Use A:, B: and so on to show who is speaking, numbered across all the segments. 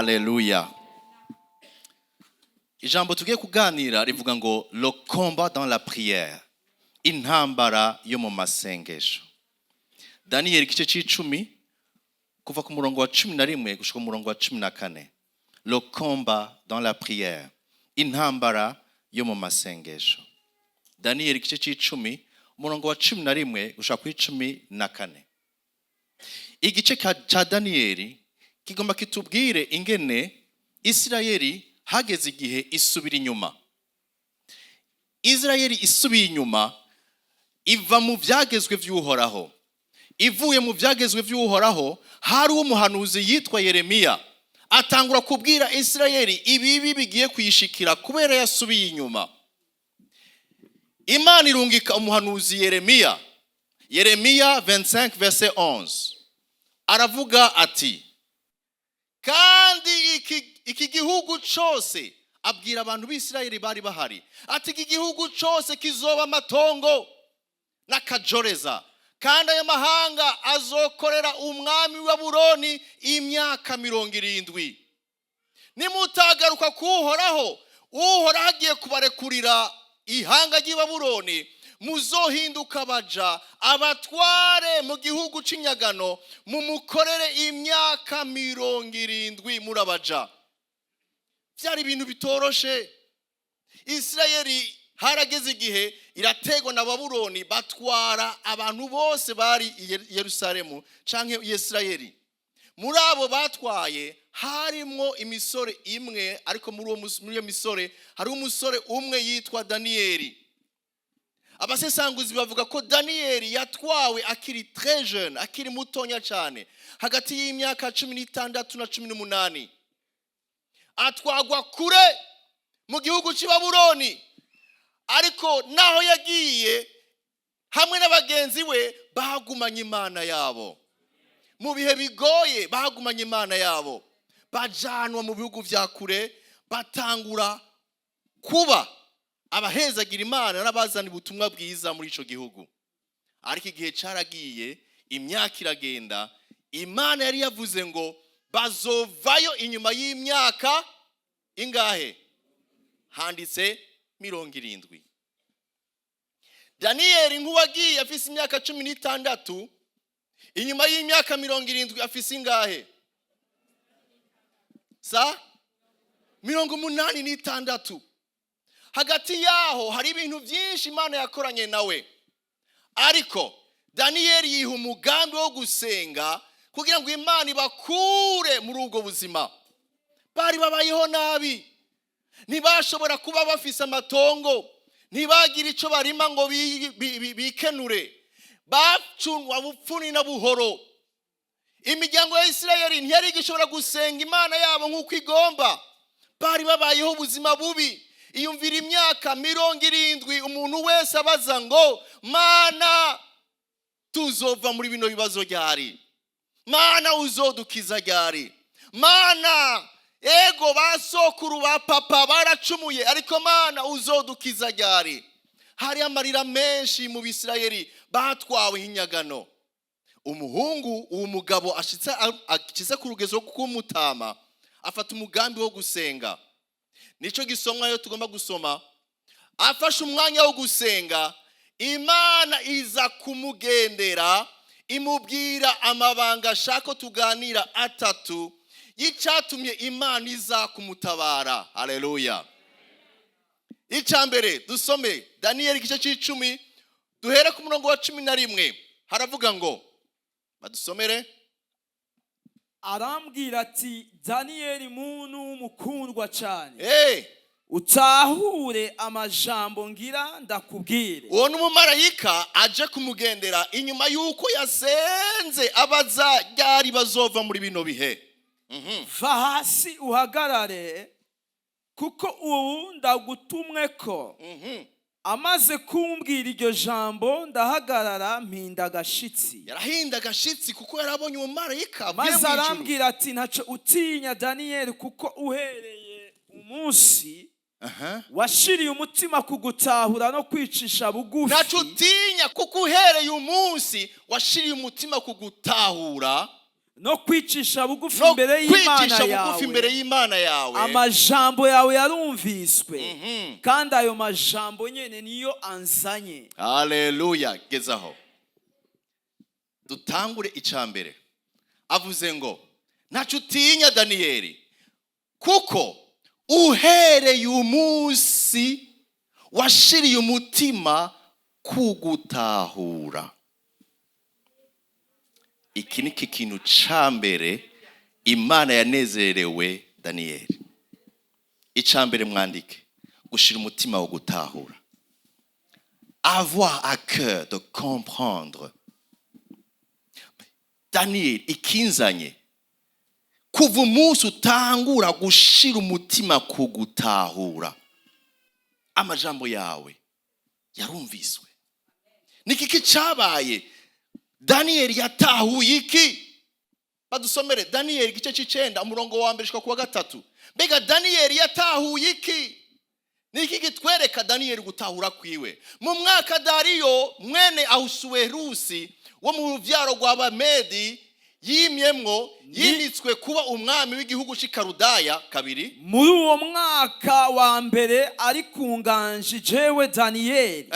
A: Haleluya. Ijambo tugiye kuganira rivuga ngo "Le combat dans la prière", intambara yo mu masengesho. Daniyeli igice c'icumi, kuva ku murongo wa 11 gushika ku murongo wa 14. Le combat dans la prière, intambara yo mu masengesho. Daniyeli igice c'icumi, umurongo wa 11 gushika kuri 14. Igice ca Daniyeli kigomba kitubwire ingene Isirayeli hageze igihe isubira inyuma. Isirayeli isubiye inyuma, iva mu byagezwe by'Uhoraho. Ivuye mu byagezwe by'Uhoraho, hari umuhanuzi yitwa Yeremiya, atangura kubwira Isirayeli ibibi bigiye kuyishikira kubera yasubiye inyuma. Imana irungika umuhanuzi Yeremiya. Yeremiya 25 verset 11 aravuga ati: "Kandi iki gihugu cyose", abwira abantu b'Isirayeli bari bahari, ati: "Iki gihugu cyose kizoba amatongo n'akajoreza, kandi ayo mahanga azokorera umwami wa Babuloni imyaka 70. Nimutagaruka kuwuhoraho, Uhoraho agiye kubarekurira ihanga ry'i Babuloni, muzohinduka baja abatware mu gihugu cy'inyagano, mumukorere imyaka 70 murabaja." Byari ibintu bitoroshe. Isirayeli harageze igihe irategwa na Babuloni, batwara abantu bose bari i Yerusalemu canke Isirayeli. Muri abo batwaye harimwo imisore imwe, ariko muri iyo misore hariho umusore umwe yitwa Daniyeli. Abasesanguzi bavuga ko Daniyeli yatwawe akiri très jeune, akiri mutonya cyane, hagati y'imyaka 16 na 18, atwagwa kure mu gihugu cy'i Babuloni. Ariko naho yagiye hamwe n'abagenzi we, bagumanye Imana yabo. Mu bihe bigoye bagumanye Imana yabo. Bajanwa mu bihugu vya kure, batangura kuba abahezagira Imana n'abazana ubutumwa bwiza muri ico gihugu. Ariko igihe caragiye, imyaka iragenda. Imana yari yavuze ngo bazovayo inyuma y'imyaka ingahe? Handitse 70. Daniyeli nk'uwagiye afise imyaka 16, inyuma y'imyaka 70 afise ingahe? Sa 86. Hagati yaho hari ibintu byinshi Imana yakoranye nawe. Ariko Daniyeli yiha umugambi wo gusenga kugira ngo Imana ibakure muri ubwo buzima bari babayeho nabi. Ntibashobora kuba bafise amatongo, ntibagira icyo barima ngo bikenure, bacunwa bupfuni na buhoro. Imiryango ya Isirayeli ntiyari igishobora gusenga Imana yabo nk'uko igomba. Bari babayeho ubuzima bubi. Iyumvira imyaka 70 umuntu wese abaza ngo: "Mana, tuzova muri bino bibazo ryari? Mana, uzodukiza ryari? Mana, ego ba sokuru, ba papa baracumuye, ariko Mana, uzodukiza ryari?" Hari amarira menshi mu Bisirayeli batwawe inyagano. Umuhungu, uwo mugabo ashitse ku rugezo rwo kumutama, afata umugambi wo gusenga. Nicyo gisomwa yo tugomba gusoma. Afashe umwanya wo gusenga, Imana iza kumugendera, imubwira amabanga ashaka ko tuganira atatu y'icyatumye Imana iza kumutabara. Haleluya! Icya mbere, dusome Daniyeli igice c'icumi, duhere ku murongo wa 11. Haravuga ngo, badusomere.
B: Arambwira ati: "Daniyeli, muntu w'umukundwa cyane, utahure amajambo ngira ndakubwire."
A: Uwo ni umumarayika aje kumugendera inyuma y'uko yasenze abaza ryari bazova muri bino bihe.
B: "Va hasi uhagarare, kuko ubu ndagutumwe ko." Amaze kumbwira iryo jambo, ndahagarara mpinda agashitsi.
A: Yarahinda agashitsi kuko yarabonye uwo marayika avuye
B: Maze
A: mu ijuru.
B: arambwira ati: "Ntaco utinya, Daniyeli, kuko uhereye umunsi washiriye umutima ku gutahura no kwicisha bugufi,
A: Ntaco utinya, kuko uhereye umunsi washiriye umutima ku gutahura
B: No kwicisha bugufi
A: No
B: imbere y'Imana
A: kwicisha bugufi imbere
B: yawe,
A: y'Imana yawe,
B: amajambo yawe yarumviswe, kandi ayo majambo nyene niyo anzanye.
A: Haleluya! Gezaho dutangure. Icya mbere avuze ngo ntacyo utinya, Daniyeli, kuko uhereye umunsi washiriye umutima kugutahura. Iki ni kintu cya mbere Imana yanezerewe Daniyeli. Icya mbere mwandike: gushyira umutima wo gutahura, avoir à cœur de comprendre. Daniel, ikinzanye, kuva umunsi utangura gushira umutima ku gutahura, amajambo yawe yarumviswe. Ni kiki cyabaye? Daniyeli yatahuye iki? Badusomere Daniyeli igice cy'icenda, umurongo wa mbere gushika ku wa gatatu. Mbega Daniyeli yatahuye iki? Ni iki gitwereka Daniyeli gutahura kwiwe? Mu mwaka Dariyo mwene Ahasuwerusi wo mu rubyaro rwa Bamedi yimyemwo, yimitswe kuba umwami w'igihugu cy'i Karudaya. Kabiri.
B: Muri uwo mwaka wa mbere ari ku nganji, jewe Daniyeli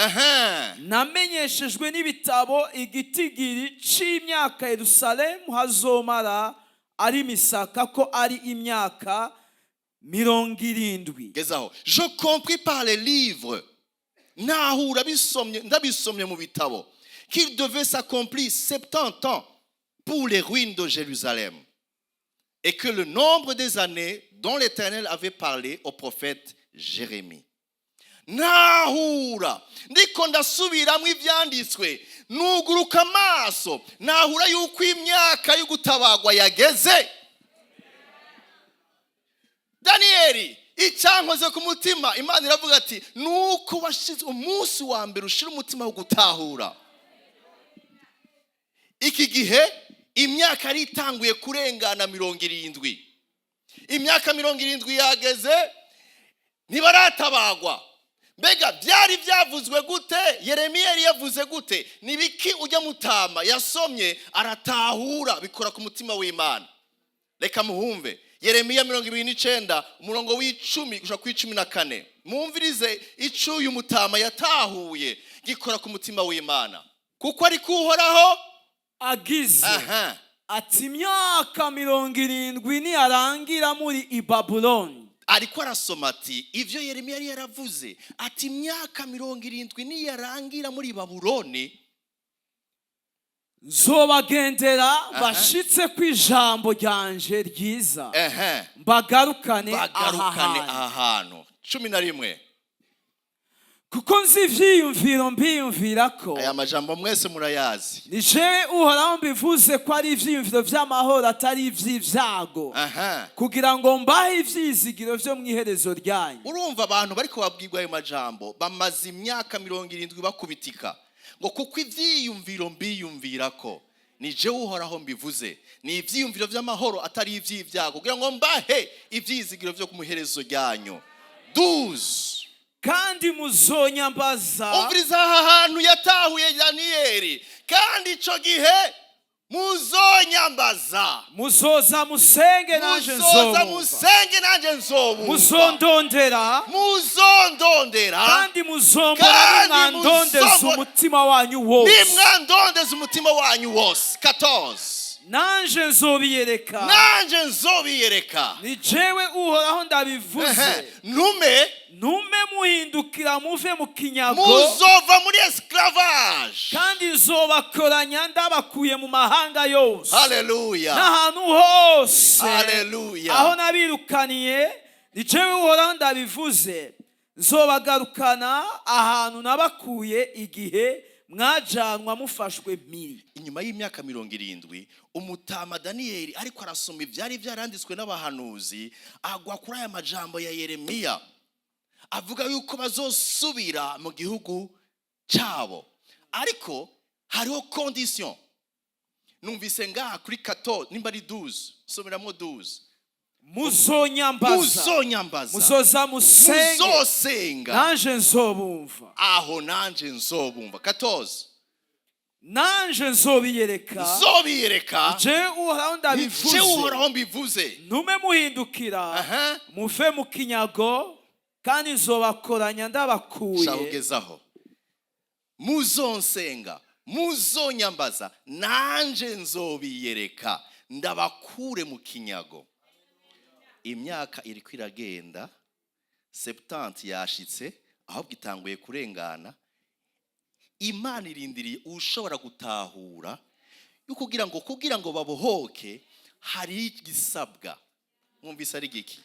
B: namenyeshejwe n'ibitabo igitigiri c'imyaka Yerusalemu hazomara ari misaka, ko ari imyaka 70.
A: Gezaho. Je compris par les livres, nahura bisomye, ndabisomye mu bitabo, qu'il devait s'accomplir 70 ans pour les ruines de Jérusalem et que le nombre des années dont l'Éternel avait parlé au prophète Jérémie. Nahura ndiko ndasubiramo ibyanditswe, nuguruka amaso, nahura yuko imyaka yo gutabagwa yageze. Daniyeli, icyankoze ku mutima, Imana iravuga ati nuko washize umunsi wa mbere ushira umutima wo gutahura. Iki gihe imyaka yari itanguye kurengana 70. Imyaka 70 yageze, ntibaratabagwa. Mbega byari byavuzwe gute? Yeremiya yari yavuze gute? Nibiki ujya mutama yasomye aratahura, bikora ku mutima w'Imana? Reka muhumve Yeremiya 29, umurongo w'icumi gushika ku 14. Mwumvirize icyo uyu mutama yatahuye gikora ku mutima w'Imana, kuko ari kuhoraho
B: agize ati imyaka 70 niyarangira muri i Babuloni.
A: Ariko arasoma ati ibyo Yeremiya yari yaravuze, ati imyaka 70 niyarangira muri Babuloni,
B: nzobagendera, bashitse ku ijambo ryanje ryiza, mbagarukane aha
A: bagarukane
B: hantu.
A: Aha hantu. 11.
B: Kuko nzi ivyiyumviro mbiyumvira ko,
A: Aya majambo mwese murayazi.
B: ni jewe Uhoraho mbivuze, ko ari ivyiyumviro vy'amahoro atari ivy'ivyago, kugira ngo mbahe ivyizigiro vyo mw'iherezo ryanyu.
A: Urumva abantu bariko babwirwa ayo majambo bamaze imyaka 70 bakubitika, ngo kuko ivyiyumviro mbiyumvira ko, ni jewe Uhoraho mbivuze, ni ivyiyumviro vy'amahoro atari ivy'ibyago, kugira ngo mbahe ivyizigiro vyo ku muherezo ryanyu. 12.
B: Kandi muzonyambaza.
A: Umviriza aha hantu yatahuye Daniyeli: kandi ico gihe muzonyambaza,
B: muzoza musenge, nanje
A: muzoza
B: nzobumva.
A: musenge, nanje nzobumva.
B: Muzondondera,
A: Muzondondera,
B: kandi muzombona
A: kandi
B: nimwandondeza umutima wanyu wose.
A: Nimwandondeza umutima wanyu wose. 14.
B: Nanje nzobiyereka.
A: Nanje nzobiyereka.
B: Ni jewe Uhoraho ndabivuze.
A: Ntume
B: Ntume muhindukira muve mu kinyago,
A: muzova muri esclavage,
B: kandi nzobakoranya ndabakuye mu mahanga yose
A: Haleluya!
B: n'ahantu hose
A: Haleluya!
B: aho nabirukaniye. Ni jewe Uhoraho ndabivuze. Nzobagarukana ahantu nabakuye igihe mwajanwa mufashwe mpiri.
A: Inyuma y'imyaka 70, umutama Daniyeli ariko arasoma ibyari byaranditswe n'abahanuzi, agwa kuri aya majambo ya Yeremiya avuga yuko bazosubira mu gihugu cyabo, ariko hariho condition. Numvise ngaha kuri 14, nimba ari 12, someramo 12.
B: Muzonyambaza,
A: Muzonyambaza,
B: muzoza musenge,
A: muzosenga,
B: nanje nzobumva.
A: Aho nanje nzobumva. 14.
B: Nanje nzobiyereka.
A: Nzobiyereka.
B: Je Uhoraho
A: Je
B: ndabivuze.
A: Uhoraho mbivuze.
B: Ntume muhindukira, muve mu kinyago, kandi nzobakoranya ndabakuye.
A: Shaka kugezaho muzonsenga, muzonyambaza, nanje nzobiyereka, ndabakure mu kinyago. Imyaka iriko iragenda, 70 yashitse, ahubwo itanguye kurengana. Imana irindiriye ushobora gutahura yo kugira ngo babohoke hari igisabwa. Mwumvise ari giki?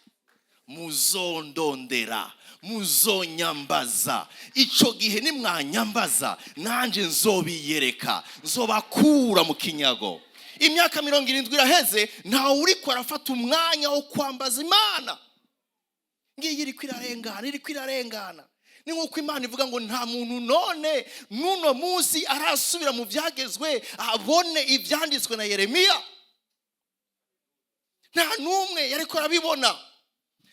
A: Muzondondera, muzonyambaza, icyo gihe nimwanyambaza nanjye nzobiyereka, nzobakura mu kinyago. Imyaka 70 iraheze, ntawe uriko arafata umwanya wo kwambaza Imana. Ngiyi iriko irarengana, iriko irarengana. Ni nk'uko Imana ivuga ngo nta muntu none n'uno munsi arasubira mu byagezwe abone ibyanditswe na Yeremiya. Nta n'umwe yariko arabibona,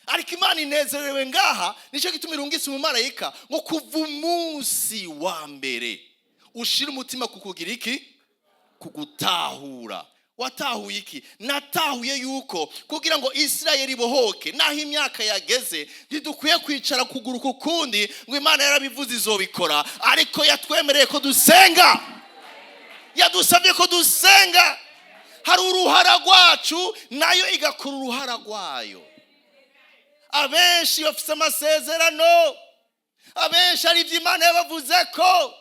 A: ariko Imana inezerewe ngaha. Nicyo gituma irungitse umumarayika ngo kuva umunsi wa mbere ushira umutima ku kugira iki? Kugutahura. Watahuye iki? Natahuye yuko kugira ngo Isirayeli ibohoke, naho imyaka yageze, ntidukwiye kwicara kuguru ku kundi ngo Imana yarabivuze izobikora. Ariko yatwemereye ko dusenga, yadusabye ko dusenga. Hari uruhara rwacu, nayo igakora uruhara rwayo. Abenshi bafite amasezerano, abenshi hari ibyo Imana yabavuze ko,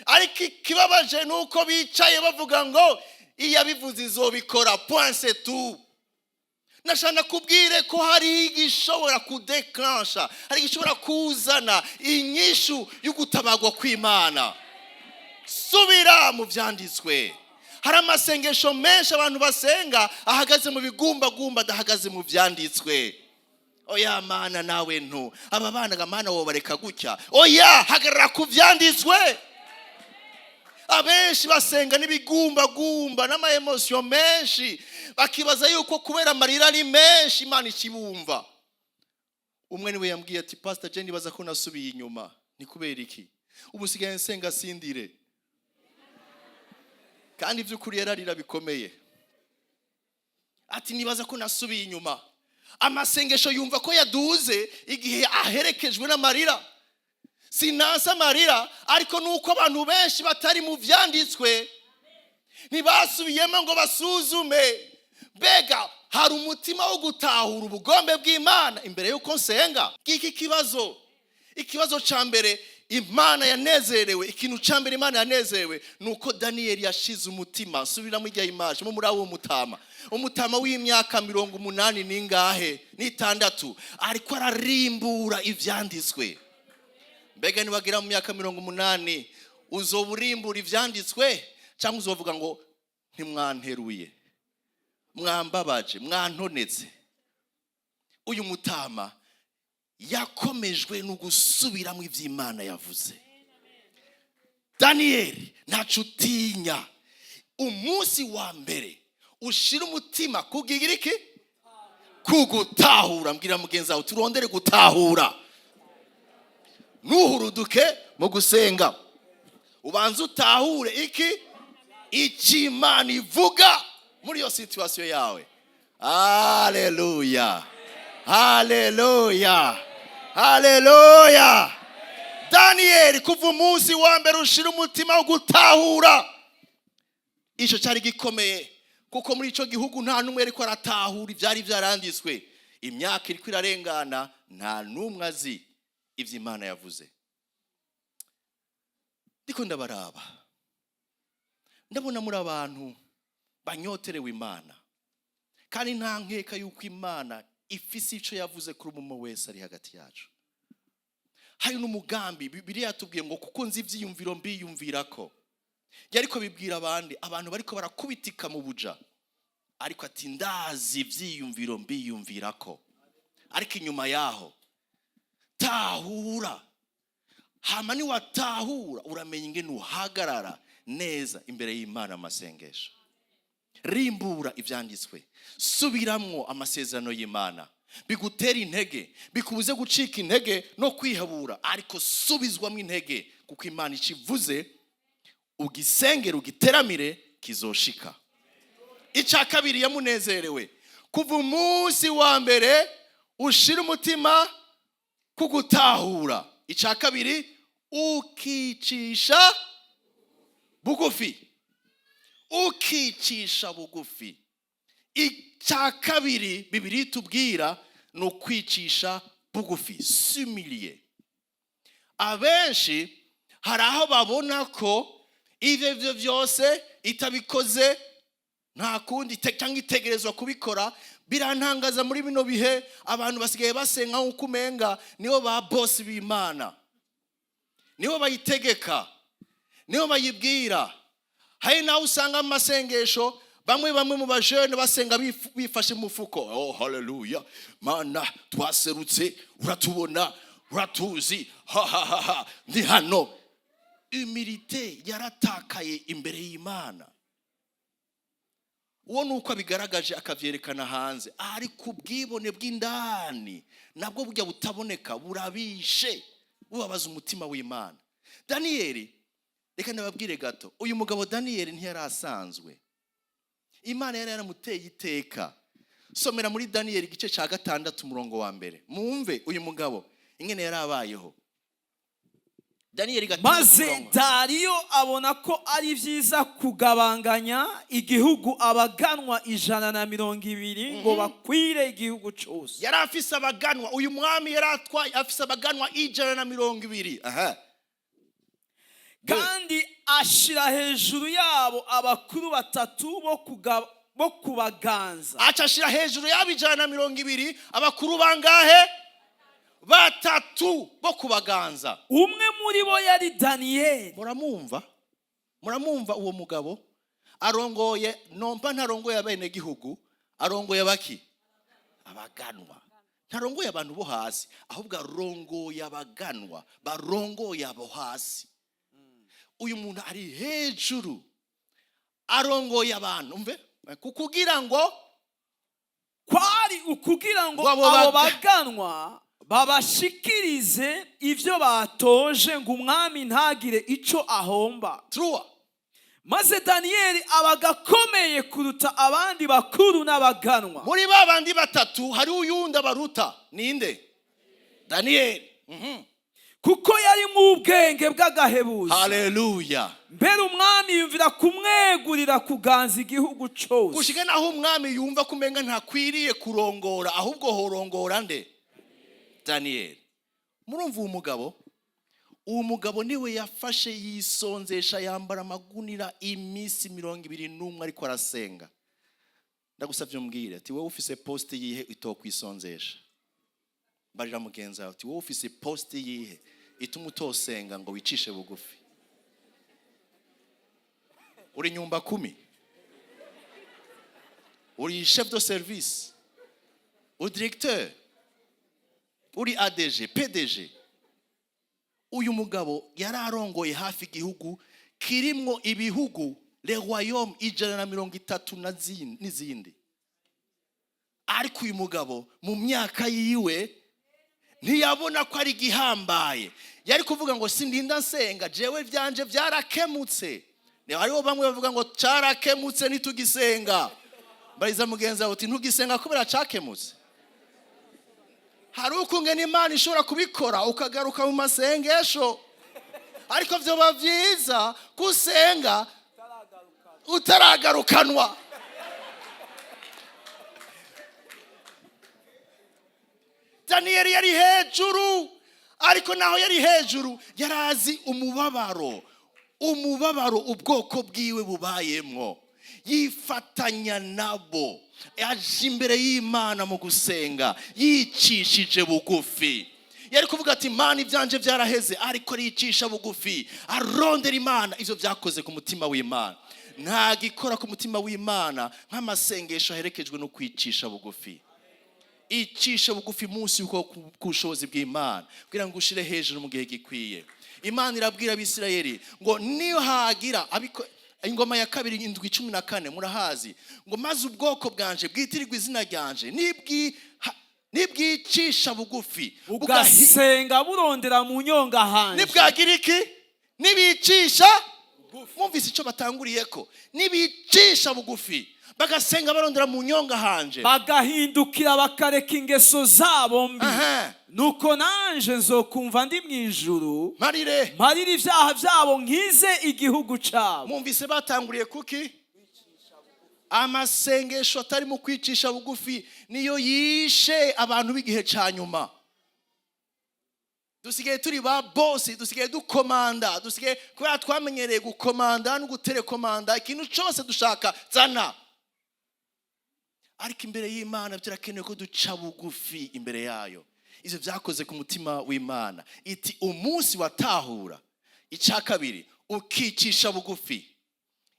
A: ariko ikibabaje ni uko bicaye bavuga ngo iyo abivuze izobikora, point, c'est tout. Nashaka kubwire ko hari igishobora kudeclencha, hari igishobora kuzana inyishu y'ugutabagwa kw'Imana. Subira mu byanditswe. Hari amasengesho menshi abantu basenga ahagaze mu bigumbagumba, adahagaze mu byanditswe. Oya Mana, nawe ntu aba bana ga Mana wobareka gutya? Oya, hagarara ku byanditswe. Abenshi basenga n'ibigumbagumba n'ama émotions menshi, bakibaza yuko kubera amarira ari menshi Imana ikibumva. Umwe niwe yambwiye ati: "Pastor, je nibaza ko nasubiye inyuma." Ni kubera iki? Ubu sigaye nsenga sindire. Kandi by'ukuri yararira bikomeye. Ati: "Nibaza ko nasubiye inyuma." Amasengesho yumva ko yaduze igihe aherekejwe n'amarira. Sinanse amarira, ariko nuko abantu benshi batari mu byanditswe, ntibasubiyemo ngo basuzume mbega hari umutima wo gutahura ubugombe bw'Imana imbere y'uko nsenga. Ngiki kibazo. Ikibazo cya mbere Imana yanezerewe, ikintu cya mbere Imana yanezerewe ni uko Daniyeli yashize umutima. Subiramo ijya image mo muri abo mutama, umutama w'imyaka 86 n'ingahe n'itandatu, ariko ararimbura ibyanditswe. Mbega nibagira mu myaka 80 uzoba urimbura ibyanditswe, cyangwa uzovuga ngo ntimwanteruye, mwambabaje, mwantonetse? Uyu mutama yakomejwe no gusubiramo iby'Imana yavuze. Daniyeli ntacu utinya. Umunsi wa mbere ushira umutima kugira iki? Kugutahura. Mbwira mugenzi wawe, turondere gutahura. Ntuhuruduke mu gusenga, ubanze utahure iki? Icyo Imana ivuga muri iyo situation yawe. Haleluya, haleluya, haleluya! Daniyeli, kuva umunsi wa mbere ushira umutima wo gutahura. Icyo cyari gikomeye, kuko muri icyo gihugu nta n'umwe ariko aratahura ibyari byaranditswe. Imyaka iriko irarengana, nta n'umwe azi ibyo Imana yavuze. Ndiko ndabaraba, ndabona muri abantu banyoterewe Imana, kandi nta nkeka y'uko Imana ifise icyo yavuze kuri umwe wese ari hagati yacu. Hari n'umugambi. Bibiliya yatubwiye ngo kuko nzi ibyiyumviro mbiyumvira ko yariko bibwira abandi abantu bariko barakubitika mu buja, ariko ati: "Ndazi ibyiyumviro mbiyumvira ko." Ariko inyuma yaho tahura. Hama niwatahura, uramenya ingene uhagarara neza imbere y'Imana. Amasengesho, rimbura ibyanditswe, subiramwo amasezerano y'Imana, bigutera intege, bikubuze gucika intege no kwihabura, ariko subizwamo intege kuko Imana ikivuze. Ugisengere, ugiteramire, kizoshika. Icya kabiri yamunezerewe, kuva umunsi wa mbere ushira umutima ku gutahura. Icya kabiri, ukicisha bugufi, ukicisha bugufi. Icya kabiri Bibiliya itubwira ni ukwicisha bugufi, s'humilier. Abenshi hari aho babona ko ibyo byo byose itabikoze nta kundi cyangwa itegerezwa kubikora. Birantangaza, muri bino bihe abantu basigaye basenga nk'uko umenga nibo ba boss b'Imana, nibo bayitegeka, nibo bayibwira. Hari nawe usanga mu masengesho bamwe bamwe mu bajene basenga bifashe mu mufuko: "Oh haleluya, Mana, twaserutse, uratubona, uratuzi, ha ha ha ha, ndi hano." Humilité yaratakaye imbere y'Imana. Uwo ni uko abigaragaje, akabyerekana hanze, ariko ubwibone bw'indani nabwo burya butaboneka burabishe, bubabaza umutima w'Imana. Daniyeli, reka ndababwire gato, uyu mugabo Daniyeli ntiyari asanzwe. Imana yari yaramuteye iteka. Somera muri Daniyeli igice cya 6, umurongo wa 1, mwumve uyu mugabo ingene yari abayeho. Daniyeli 6,
B: Maze
A: umurongo.
B: Dariyo abona ko ari byiza kugabanganya igihugu abaganwa 120 ngo bakwire igihugu cyose.
A: Yari afise abaganwa, uyu mwami yari atwaye afise abaganwa 120, aha.
B: Kandi ashyira hejuru yabo abakuru batatu bo kubaganza.
A: Aca ashira hejuru yabo 120 abakuru bangahe? Batatu bo kubaganza.
B: Umwe muri bo yari Daniyeli.
A: Muramumva, muramumva, uwo mugabo arongoye nompa, ntarongoye abenegihugu, arongoye abaki? Abaganwa. Ntarongoye abantu bo hasi, ahubwo arongoye abaganwa barongoye abo hasi. Uyu muntu ari hejuru, arongoye abantu, umve, kukugira ngo
B: Kwari ukugira ngo
A: ngo abo
B: abo baganwa babashikirize ibyo batoje, ngo umwami ntagire icyo ahomba.
A: Trois.
B: Maze Daniyeli aba akomeye kuruta abandi bakuru n'abaganwa.
A: Muri ba bandi batatu hari uyundi abaruta. Ninde? Daniyeli.
B: Kuko yari mu ubwenge bw'agahebuzo.
A: Haleluya.
B: Mbere umwami yumvira kumwegurira kuganza igihugu cyose.
A: Gushika naho umwami yumva ko umenga ntakwiriye kurongora, ahubwo horongora nde? Daniyeli. Murumva uwo mugabo, uwo mugabo niwe yafashe yisonzesha, yambara amagunira iminsi 21 ariko arasenga. Ndagusabye umbwire ati: "Wowe ufise poste yihe itokwisonzesha?" Mbarira mugenzi wawe ati: "Wowe ufise poste yihe ituma utosenga ngo wicishe bugufi?" Uri nyumba kumi, uri chef de service, uri directeur, uri ADG, PDG? Uyu mugabo yari arongoye hafi igihugu kirimwo ibihugu, le royaume 130 n'izindi. Ariko uyu mugabo mu myaka yiwe ntiyabona ko ari igihambaye. Yari kuvuga ngo: "Sindinda nsenga, jewe byanje byarakemutse." Hariho bamwe bavuga ngo: "Cyarakemutse, ntitugisenga." Mbariza mugenzi wawe uti: "Ntugisenga kubera cakemutse?" Hari ukungena Imana ishobora kubikora ukagaruka mu masengesho, ariko byoba byiza kusenga utaragarukanwa. Daniyeli yari hejuru, ariko naho yari hejuru yari azi umubabaro, umubabaro ubwoko bwiwe bubayemwo. Yifatanya nabo, aje imbere y'Imana mu gusenga yicishije bugufi. Yari kuvuga ati: "Imana, ibyanje byaraheze," ariko ariyicisha bugufi, arondera Imana. Ibyo byakoze ku mutima w'Imana. Nta gikora ku mutima w'Imana nk'amasengesho aherekejwe no kwicisha bugufi. Icisha bugufi munsi y'ubushobozi bw'Imana kugira ngo ushire hejuru mu gihe gikwiye. Imana irabwira Abisirayeli ngo niyo hagira Ingoma ya Kabiri 7:14, murahazi, ngo: "Maze ubwoko bwanje bwitirirwa izina ryanje nibwicisha bugufi
B: bugasenga burondera mu nyonga hanje
A: Nibwagira iki? Nibicisha.
B: Bugufi.
A: Mwumvise icyo batanguriyeko? Nibicisha bugufi, bagasenga barondera mu nyonga hanje,
B: bagahindukira bakareka ingeso zabo mbi, nuko nanje nzokumva ndi mu ijuru,
A: marire
B: mparire ibyaha byabo, nkize igihugu cyabo.
A: Mwumvise batanguriye kuki? Amasengesho atari mu kwicisha bugufi niyo yishe abantu b'igihe cya nyuma. Dusigaye turi ba boss, dusigaye dukomanda, dusigaye kubera twamenyereye gukomanda no guterekomanda ikintu cyose dushaka zana. Ariko imbere y'Imana birakenewe ko duca bugufi imbere yayo. Ibyo byakoze ku mutima w'Imana, iti umunsi watahura. Icya kabiri, ukicisha bugufi.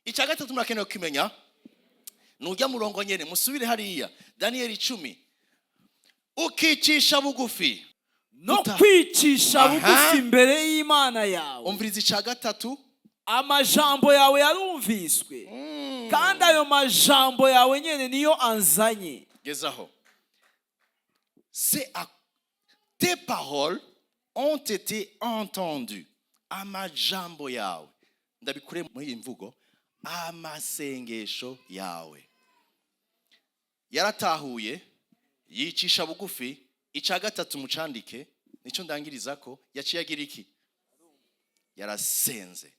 A: Icya gatatu murakenewe kumenya, nujya murongo nyene, musubire hariya Daniyeli 10, ukicisha bugufi
B: no kwicisha bugufi imbere y'Imana yawe.
A: Umviriza icya gatatu.
B: Amajambo yawe yarumviswe, kandi ayo majambo yawe nyene niyo anzanye.
A: Gezaho. C'est à tes paroles ont été entendues, amajambo yawe. Ndabikure muri iyi mvugo, amasengesho yawe. Yaratahuye, yicisha bugufi. Icya gatatu mucandike, nicyo ndangiriza ko yaciye agira iki? Yarasenze.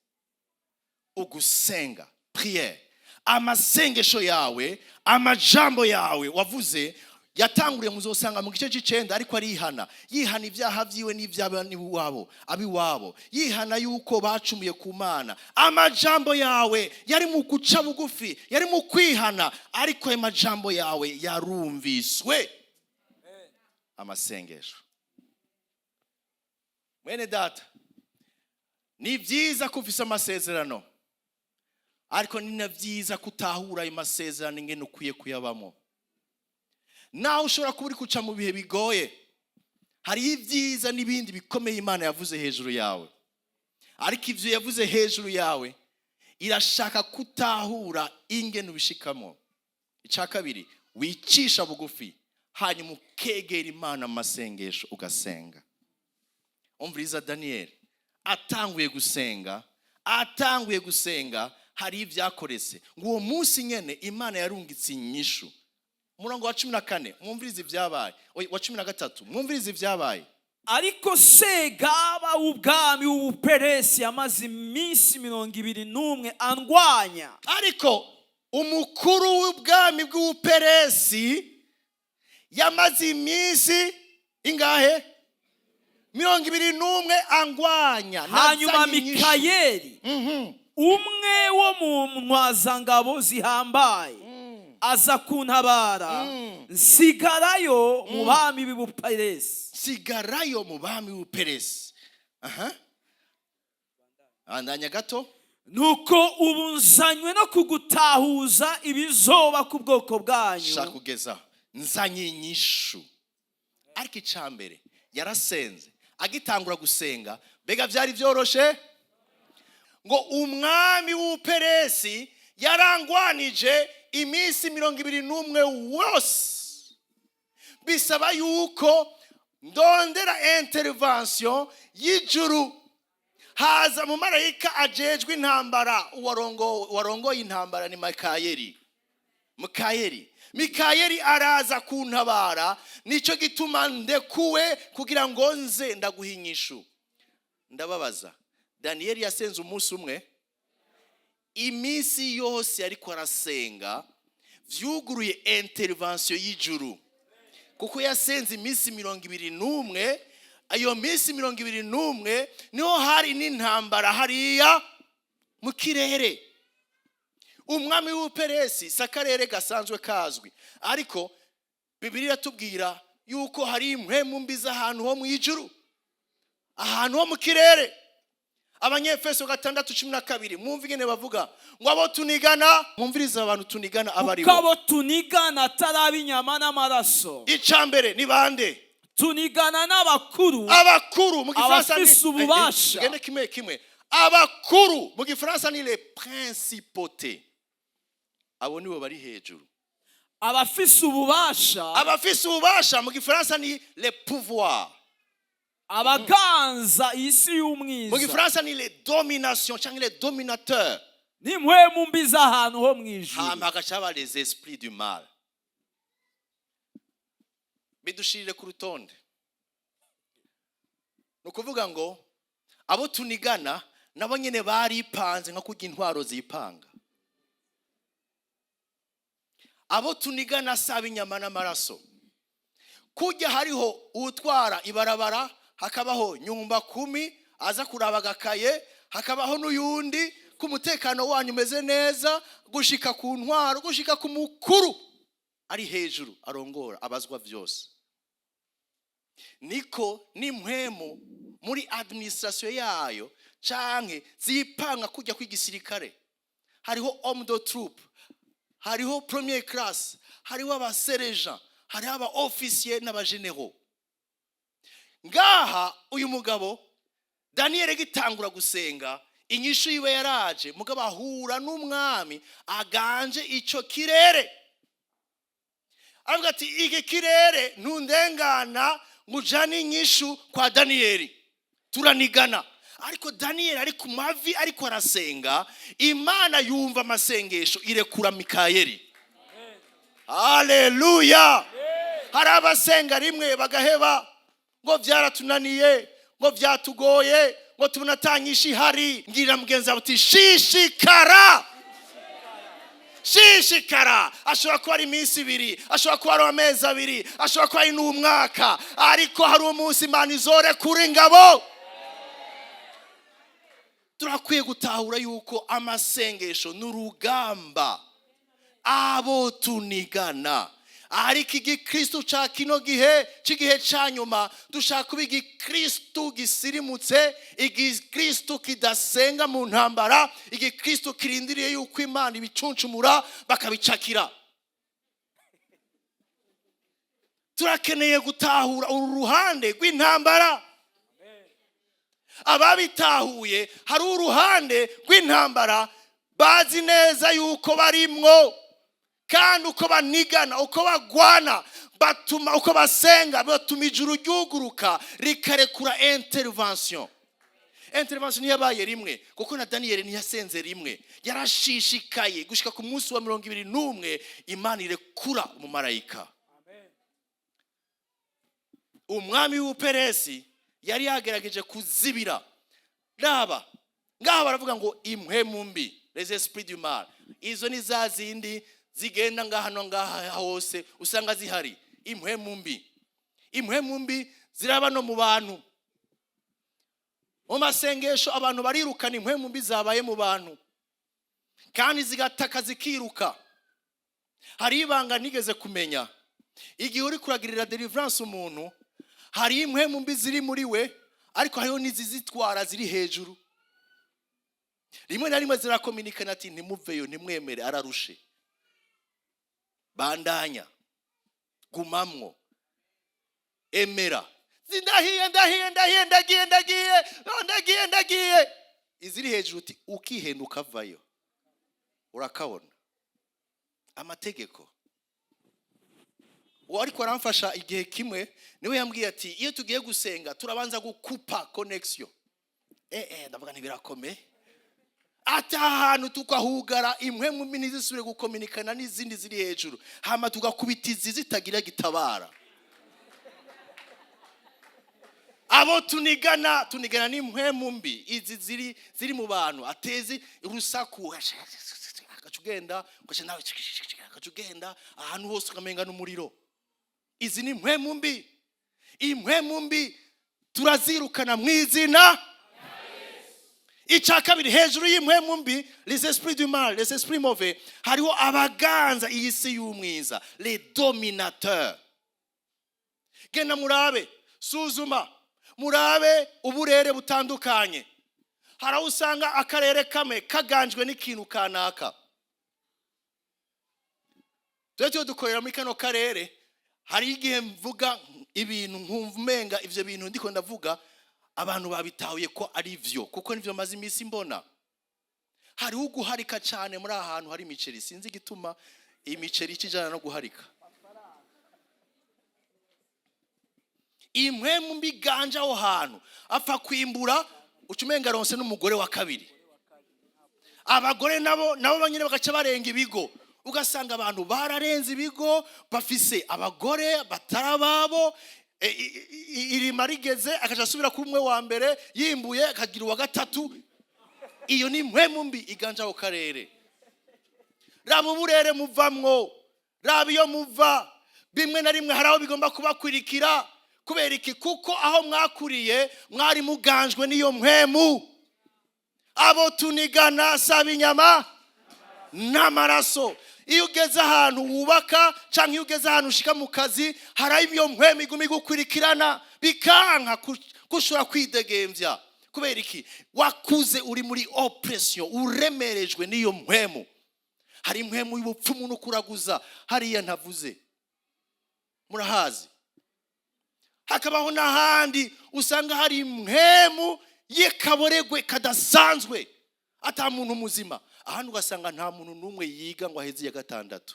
A: Ugusenga, prière, amasengesho yawe, amajambo yawe wavuze yatanguriye, muzosanga mu gice cy'icenda ariko arihana, yihana ibyaha byiwe n'iby'abiwabo, abiwabo, yihana yuko bacumuye ku Mana. Amajambo yawe yari mu guca bugufi, yari mu kwihana, ariko ayo majambo yawe yarumviswe. Amasengesho, mwene data, ni byiza ko ufise amasezerano, ariko ni na byiza ko utahura ayo masezerano ingene ukwiye kuyabamo. Nawe ushobora kuba uri guca mu bihe bigoye, hariho ibyiza n'ibindi bikomeye Imana yavuze hejuru yawe, ariko ibyo yavuze hejuru yawe irashaka kutahura ingene ubishikamo. Icya kabiri, wicisha bugufi, hanyuma ukegera Imana mu masengesho, ugasenga. Umviriza, Daniyeli atanguye gusenga, atanguye gusenga, hari ibyakoretse ngo uwo munsi nyene Imana yarungitse inyishu. Umurongo wa 14, mwumvirize ibyabaye. Oya, wa 13, mwumvirize ibyabaye.
B: Ariko segaba w'ubwami w'Ubuperesi yamaze iminsi 21 andwanya.
A: Ariko umukuru w'ubwami bw'Ubuperesi yamaze iminsi ingahe? 21 angwanya.
B: Hanyuma
A: Nazanye inyishu.
B: Mikayeli, umwe wo mu ntwazangabo zihambaye, aza kuntabara, nsigarayo mu bami b'Ubuperesi.
A: Sigarayo mu bami b'Ubuperesi. Aha, andanya gato.
B: Nuko ubu nzanywe no kugutahuza ibizoba ku bwoko bwanyu.
A: Shaka kugeza nzanye inyishu. Ariko icya mbere yarasenze. Agitangura gusenga, mbega byari byoroshe? Ngo umwami w'Ubuperesi yarangwanije iminsi 21 wose, bisaba yuko ndondera intervention y'ijuru. Haza mu marayika ajejwe intambara. Warongoye intambara ni Mikayeli. Mikayeli, Mikayeli araza kuntabara. Nicyo gituma ndekuwe kugira ngo nze ndaguha inyishu. Ndababaza, Daniyeli yasenze umunsi umwe? Iminsi yose ariko arasenga, vyuguruye intervention y'ijuru, kuko yasenze iminsi 21. Ayo minsi 21 niho hari n'intambara hariya mu kirere. Umwami w'Ubuperesi si akarere gasanzwe kazwi, ariko Bibiliya iratubwira yuko hari impwemu mbi z'ahantu ho mu ijuru, ahantu ho mu kirere. Abanyefeso 6:12, mwumve ingene bavuga ngo abo tunigana. Mwumvirize, abantu tunigana abo ari
B: Kuko
A: bo.
B: abo tunigana atari ab'inyama n'amaraso.
A: Icya mbere ni bande?
B: Tunigana n'abakuru,
A: Abakuru mu Gifaransa ni
B: abafise ububasha.
A: Tugende kimwe kimwe. Abakuru mu Gifaransa ni les principautés, abo nibo bari hejuru.
B: Abafise ububasha,
A: Abafise ububasha mu Gifaransa ni les pouvoirs.
B: Abaganza isi
A: Mu
B: y'umwiza
A: gifaransa ni les dominations cyangwa les dominateurs.
B: N'impwemu mbi z'ahantu ho mu ijuru.
A: Hama hagaca haba les esprits du mal. Bidushirire ku rutonde. Ni ukuvuga ngo abo tunigana nabo nyine baripanze nka kurya intwaro zipanga. Abo tunigana si ab'inyama n'amaraso. Kujya hariho utwara ibarabara, hakabaho nyumba kumi aza kuraba agakaye, hakabaho n'uyundi ko umutekano wanyu umeze neza, gushika ku ntwaro, gushika ku mukuru ari hejuru arongora abazwa byose, niko n'impwemu muri administration yayo canke zipanga kujya kw'igisirikare. Hariho homme de troupe, hariho premier classe, hariho aba sergent, hariho aba officier n'aba généraux. Ngaha uyu mugabo Daniyeli gitangura gusenga, inyishu yiwe yaraje, mugabo ahura n'umwami aganje ico kirere. Aravuga ati: "Iki kirere ntundengana ngo ujane inyishu kwa Daniyeli, turanigana." Ariko Daniyeli ari ku mavi, ariko arasenga, Imana yumva amasengesho, irekura Mikayeli. Haleluya! Hari abasenga rimwe bagaheba, ngo byaratunaniye, ngo byatugoye, ngo tubona atanyisha ihari. Ngirira mugenzi wawe uti: "Shishikara, shishikara." Ashobora kuba ari iminsi 2, ashobora kuba ari amezi 2, ashobora kuba ari n'umwaka, ariko hari umunsi Imana izorekura ingabo. Turakwiye gutahura yuko amasengesho ni urugamba, abo tunigana. Ariko igikristu ca kino gihe cy'igihe ca nyuma, dushaka kuba igikristu gisirimutse, igikristu kidasenga mu ntambara, igikristu kirindiriye yuko Imana ibicuncumura bakabicakira. Turakeneye gutahura uru ruhande rw'intambara. Ababitahuye, hari uruhande rw'intambara bazi neza yuko barimwo, kandi uko banigana, uko bagwana, batuma uko basenga batuma ijuru ryuguruka rikarekura intervention. Intervention ntiyabaye rimwe, kuko na Daniyeli ntiyasenze rimwe, yarashishikaye gushika ku munsi wa 21, Imana irekura umumarayika. Umwami w'Ubuperesi yari yagerageje kuzibira. Raba ngaha, baravuga ngo impwemu mbi, les esprits du mal. Izo ni za zindi zigenda ngaha no ngaha hose, usanga zihari. Impwemu mbi, impwemu mbi ziraba no mu bantu. Mu masengesho abantu barirukana impwemu mbi zabaye mu bantu, kandi zigataka zikiruka. Hari ibanga nigeze kumenya: igihe uri kuragirira deliverance umuntu, hari impwemu mbi ziri muri we, ariko hariho n'izizitwara ziri hejuru. Rimwe na rimwe zirakominikana ati: "Ntimuveyo, ntimwemere, ararushe, bandanya, gumamwo, emera." Ndahiye, ndahiye, ndahiye, ndagiye, ndagiye, oh, ndagiye, ndagiye. Iziri hejuru uti: "Ukihenda ukavayo urakabona amategeko." Uwo ariko aramfasha igihe kimwe niwe yambwiye ati: "Iyo tugiye gusenga turabanza gukupa connexion." Ndavuga ntibirakomeye, ati aha hantu tukahugara, impwemu mbi ntizisubire gukominikana n'izindi ziri hejuru, hama tugakubita izi zitagira gitabara. Abo tunigana, tunigana n'impwemu mbi izi ziri mu bantu, atezi urusaku, agaca ugenda, ugaca nawe agaca ugenda ahantu hose ukamenga n'umuriro. Izi ni impwemu mbi. Impwemu mbi turazirukana mu izina. Icya kabiri, hejuru y'impwemu mbi, les esprits du mal, les esprits mauvais, hariho abaganza iyi si y'umwiza, les dominateurs. Genda murabe, suzuma, murabe uburere butandukanye. Hari aho usanga akarere kamwe kaganjwe n'ikintu kanaka. Tujya tuba dukorera muri kano karere, hari igihe mvuga ibintu nkumva umenga ibyo bintu ndiko ndavuga abantu babitahuye ko ari byo, kuko nibyo maze iminsi mbona. Hariho uguharika cyane muri aha hantu hari imiceri. Sinzi igituma imiceri ikijyana no guharika. Impwemu mbi iganje aho hantu, apfa kwimbura, uca umenga aronse n'umugore wa kabiri. Abagore nabo banyine bagaca barenga ibigo, ugasanga abantu bararenze ibigo, bafise abagore batari ababo. Irima rigeze, akaja asubira kuri umwe wa mbere, yimbuye akagira uwa gatatu. Iyo ni impwemu mbi iganje aho karere. Raba uburere muvamwo, raba iyo muva. Bimwe na rimwe hari aho bigomba kubakwirikira. Kubera iki? Kuko aho mwakuriye mwari muganjwe n'iyo mpwemu. Abo tunigana saba inyama n'amaraso. Iyo ugeze ahantu wubaka cyangwa iyo ugeze ahantu ushika mu kazi, hari iyo mpwemu iguma igukurikirana, bikanka ko ushobora kwidegembya. Kubera iki? Wakuze uri muri oppression, uremerejwe n'iyo mpwemu. Hari impwemu y'ubupfumu no kuraguza hariya ntavuze, murahazi. Hakabaho n'ahandi usanga hari impwemu y'akaboregwe kadasanzwe, ata muntu muzima. Ahandi ugasanga nta muntu n'umwe yiga ngo aheze iya gatandatu,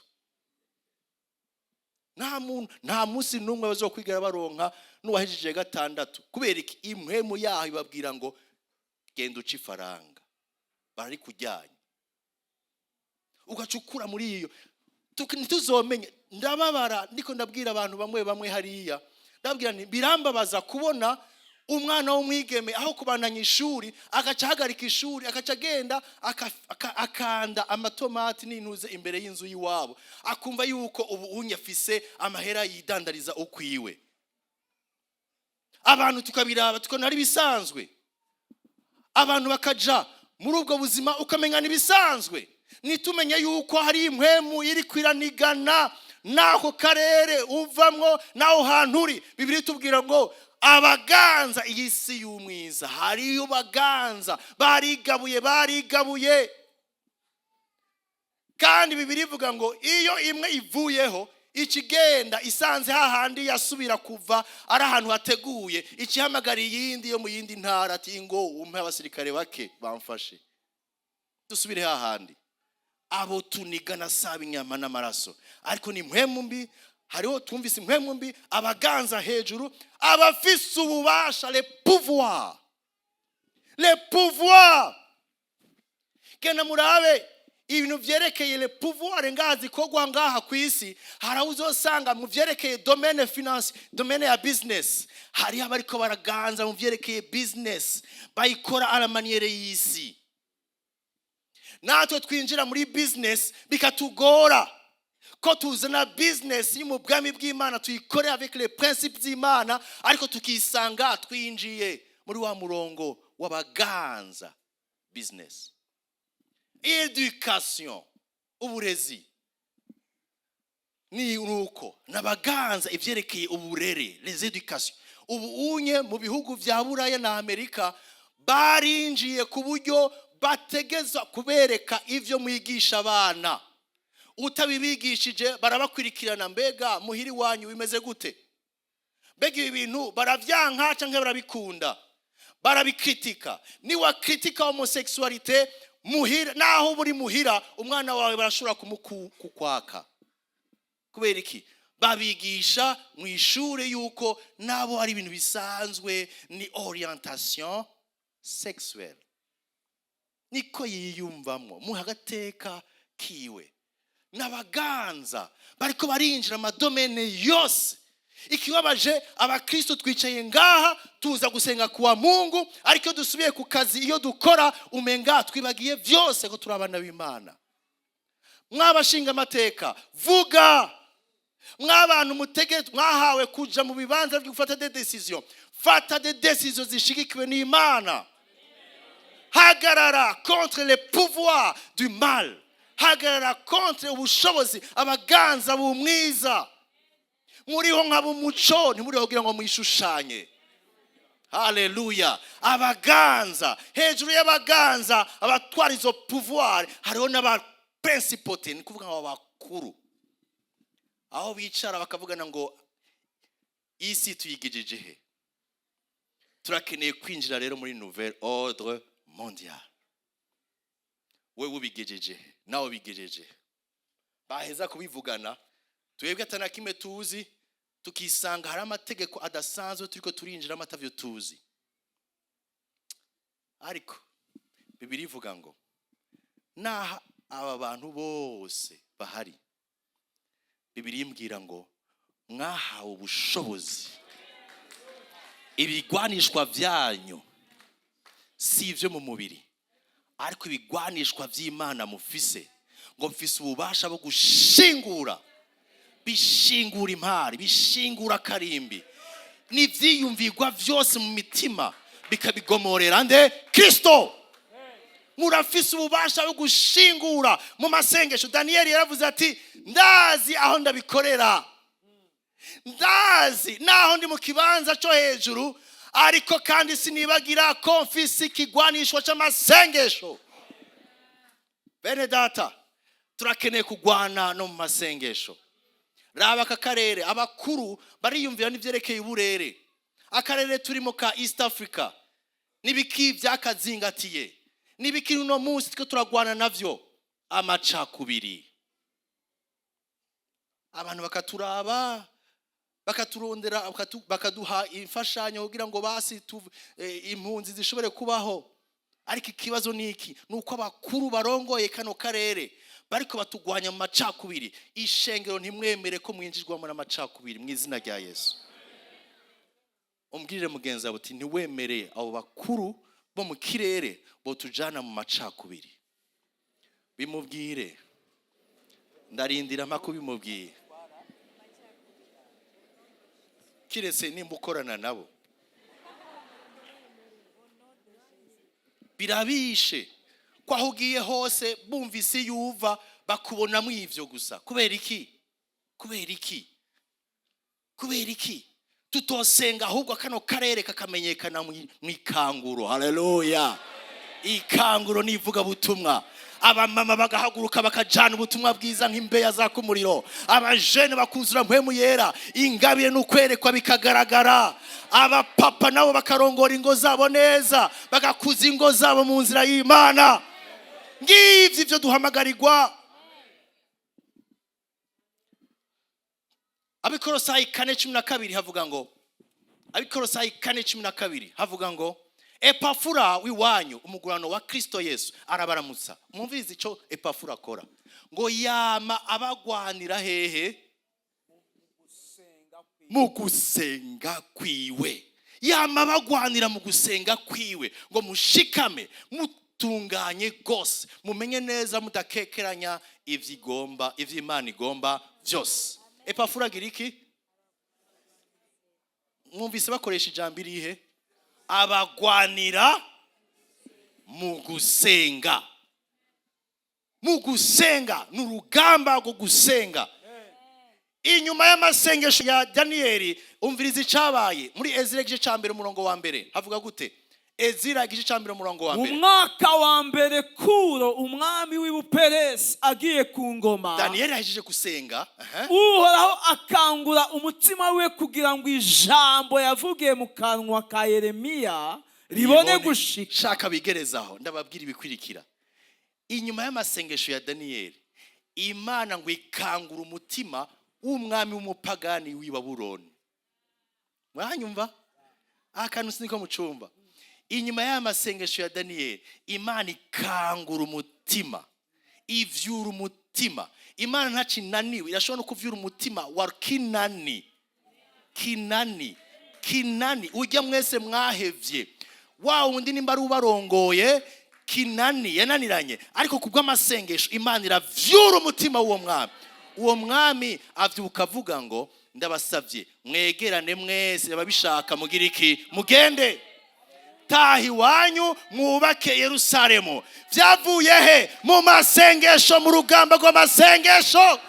A: nta muntu, nta munsi n'umwe bazokwigera baronka n'uwahejeje iya gatandatu. Kubera iki? Impwemu yaho ibabwira ngo genda uce ifaranga, bararikujyanye, ugaca ukura muri iyo. Ntituzomenye. Ndababara, ndiko ndabwira abantu bamwe bamwe hariya, ndababwira nti birambabaza kubona umwana w'umwigeme aho kubandanya ishuri agaca ahagarika ishuri, agaca agenda akanda amatomati n'intuze imbere y'inzu y'iwabo, akumva yuko ubu unye afise amahera, yidandariza ukwiwe. Abantu tukabiraba, tukabona ari ibisanzwe. Abantu bakaja muri ubwo buzima, ukamenya ibisanzwe, ntitumenye yuko hari impwemu iri kwiranigana n'ako karere uvamwo n'aho hantu uri. Bibiliya itubwira ngo abaganza iyi si y'umwiza, hariyo baganza barigabuye, barigabuye. Kandi Bibiliya ivuga ngo iyo imwe ivuyeho, ikigenda isanze hahandi yasubira kuva ari ahantu hateguye, ikihamagara iyindi yo mu yindi ntara, ati ngo umpe abasirikare bake bamfashe dusubire hahandi. Abo tunigana saba inyama n'amaraso, ariko ni impwemu mbi. Hariho, twumvise impwemu mbi, abaganza hejuru, abafise ububasha, le pouvoir, le pouvoir. Genda murabe ibintu vyerekeye le pouvoir ngaha zikorwa ngaha ku isi. Hari aho uzosanga mu vyerekeye domaine finance, domaine ya business, hariho abariko baraganza mu vyerekeye business, bayikora à la manière y'isi. Natwe twinjira muri business bikatugora ko tuzana business yo mu bwami bw'Imana, tuyikore avec les principes z'Imana, ariko tukisanga twinjiye muri wa murongo w'abaganza business. Education, uburezi, ni uko n'abaganza ivyerekeye uburere, les education. Ubu unye mu bihugu vya Buraya na Amerika barinjiye ku buryo bategeza kubereka ivyo mwigisha abana. Utabibigishije barabakwirikirana: mbega muhiri wanyu bimeze gute? Mbega ibi bintu baravyanka canke barabikunda? Barabikritika. Niwakritika homosexualité muhira, naho buri muhira, umwana wawe barashobora kumukukwaka. Kubera iki? Babigisha mu ishure yuko nabo ari ibintu bisanzwe, ni orientation sexuelle, niko yiyumvamwo, muha agateka kiwe. N'abaganza bariko barinjira ama domaines yose. Ikibabaje, abakristo twicaye ngaha, tuza gusenga kuwa Mungu, ariko iyo dusubiye ku kazi, iyo dukora, umenga twibagiye byose ko turi abana b'Imana. Mwabashinga amateka, vuga. Mw'abantu mutege mwahawe kuja mu bibanza byo gufata des décisions, fata des décisions zishigikiwe n'Imana. Hagarara contre le pouvoir du mal, hagarara contre ubushobozi, abaganza b'umwiza. Muriho nk'ab'umuco, ntimuriho kugira ngo mwishushanye. Haleluya! Abaganza, hejuru y'abaganza, abatwara izo pouvoir, hariho n'aba principautés, ni kuvuga ngo abakuru, aho bicara bakavugana ngo isi tuyigejeje he? Turakeneye kwinjira rero muri nouvel ordre mondial. Wewe ubigejeje he? Nawe ubigejeje he? Baheza kubivugana, twebwe atana kimwe tuzi. Tukisanga hari amategeko adasanzwe turiko turinjiramo atavyo tuzi. Ariko Bibiliya ivuga ngo naha aba bantu bose bahari, Bibiliya imbwira ngo mwahawe ubushobozi. Ibigwanishwa byanyu si ibyo mu mubiri, ariko ibigwanishwa by'Imana mufise, ngo mfise ububasha bwo gushingura, bishingura impari, bishingura akarimbi n'ibyiyumvirwa byose mu mitima, bikabigomorera nde? Kristo. Murafise ububasha bwo gushingura mu masengesho. Daniyeli yaravuze ati: "Ndazi aho ndabikorera, ndazi naho ndi mu kibanza cyo hejuru, ariko kandi sinibagira ko mfise ikigwanishwa cy'amasengesho." Bene Data, turakeneye kugwana no mu masengesho. Raba aka karere, abakuru bariyumvira n'ibyerekeye uburere. Akarere turimo ka East Africa, n'ibiki byakazingatiye, n'ibiki uno munsi two turagwana navyo? Amacakubiri. Abantu bakaturaba, bakaturondera, bakaduha imfashanyo kugira ngo basi impunzi zishobore kubaho. Ariko ikibazo ni iki? Ni uko abakuru barongoye kano karere bariko batugwanya mu macakubiri. Ishengero, ntimwemere ko mwinjirwamo n'amacakubiri mu izina rya Yesu. Umbwirire mugenzi wawe uti: "Ntiwemere abo bakuru bo mu kirere botujana mu macakubiri." Bimubwire, ndarindira mpaka ubimubwiye, kiretse nimba ukorana nabo. Birabishe ko aho ugiye hose bumvise iyo uva bakubonamo ivyo gusa. Kubera iki? Kubera iki? Kubera iki tutosenga ahubwo kano karere kakamenyekana mu ikanguro? Haleluya! Ikanguro ni ivugabutumwa. Abamama bagahaguruka bakajana ubutumwa bwiza nk'imbeya zaka umuriro, abajene bakuzura Mpwemu Yera, ingabire n'ukwerekwa bikagaragara, abapapa nabo bakarongora ingo zabo neza, bagakuza ingo zabo mu nzira y'Imana. Ngivyo ivyo duhamagarirwa. Abikorosayi 4:12 havuga ngo, Abikorosayi 4:12 havuga ngo: "Epafura w'iwanyu, umugurano wa Kristo Yesu, arabaramutsa." Mwumvirize icyo Epafura akora: ngo yama abagwanira hehe? Mu gusenga kwiwe. Yama abagwanira mu gusenga kwiwe, ngo mushikame mutunganye rwose, mumenye neza mudakekeranya ivyigomba, ivy'Imana igomba byose. Epafura agira iki? Mwumvise bakoresha ijambo irihe? Abagwanira mu gusenga. Mu gusenga ni urugamba rwo gusenga. Inyuma y'amasengesho ya Daniyeli, umviriza icyabaye muri Ezira igice cya mbere, umurongo wa mbere. Havuga gute? Ezira igice cya mbere, umurongo wa
B: Mu
A: mbere.
B: mwaka wa mbere Kuro umwami w'Ibuperesi agiye ku ngoma,
A: Daniyeli yahejeje gusenga, aha.
B: Uhoraho akangura umutima we kugira ngo ijambo yavugiye mu kanwa ka Yeremiya ribone gushika.
A: Shaka bigerezaho, ndababwira ibikwirikira. Inyuma y'amasengesho ya Daniyeli, Imana ngo ikangura umutima w'umwami w'umupagani w'i Babuloni. Mwanyumva akantu siniko mu cumba? Inyuma y'aya masengesho ya Daniyeli, Imana ikangura umutima, ivyura umutima. Imana ntacinaniwe, irashobora no kuvyura umutima wa Kinani. Kinani, Kinani ujya mwese mwahevye, wa wundi nimba ari ubarongoye, Kinani yananiranye, ariko kubw'amasengesho Imana iravyura umutima w'uwo mwami. Uwo mwami avyuka avuga ngo: "Ndabasavye mwegerane mwese ababishaka, mugira iki? Mugende, taha iwanyu, mwubake Yerusalemu." Byavuye he? Mu masengesho, mu rugamba rw'amasengesho,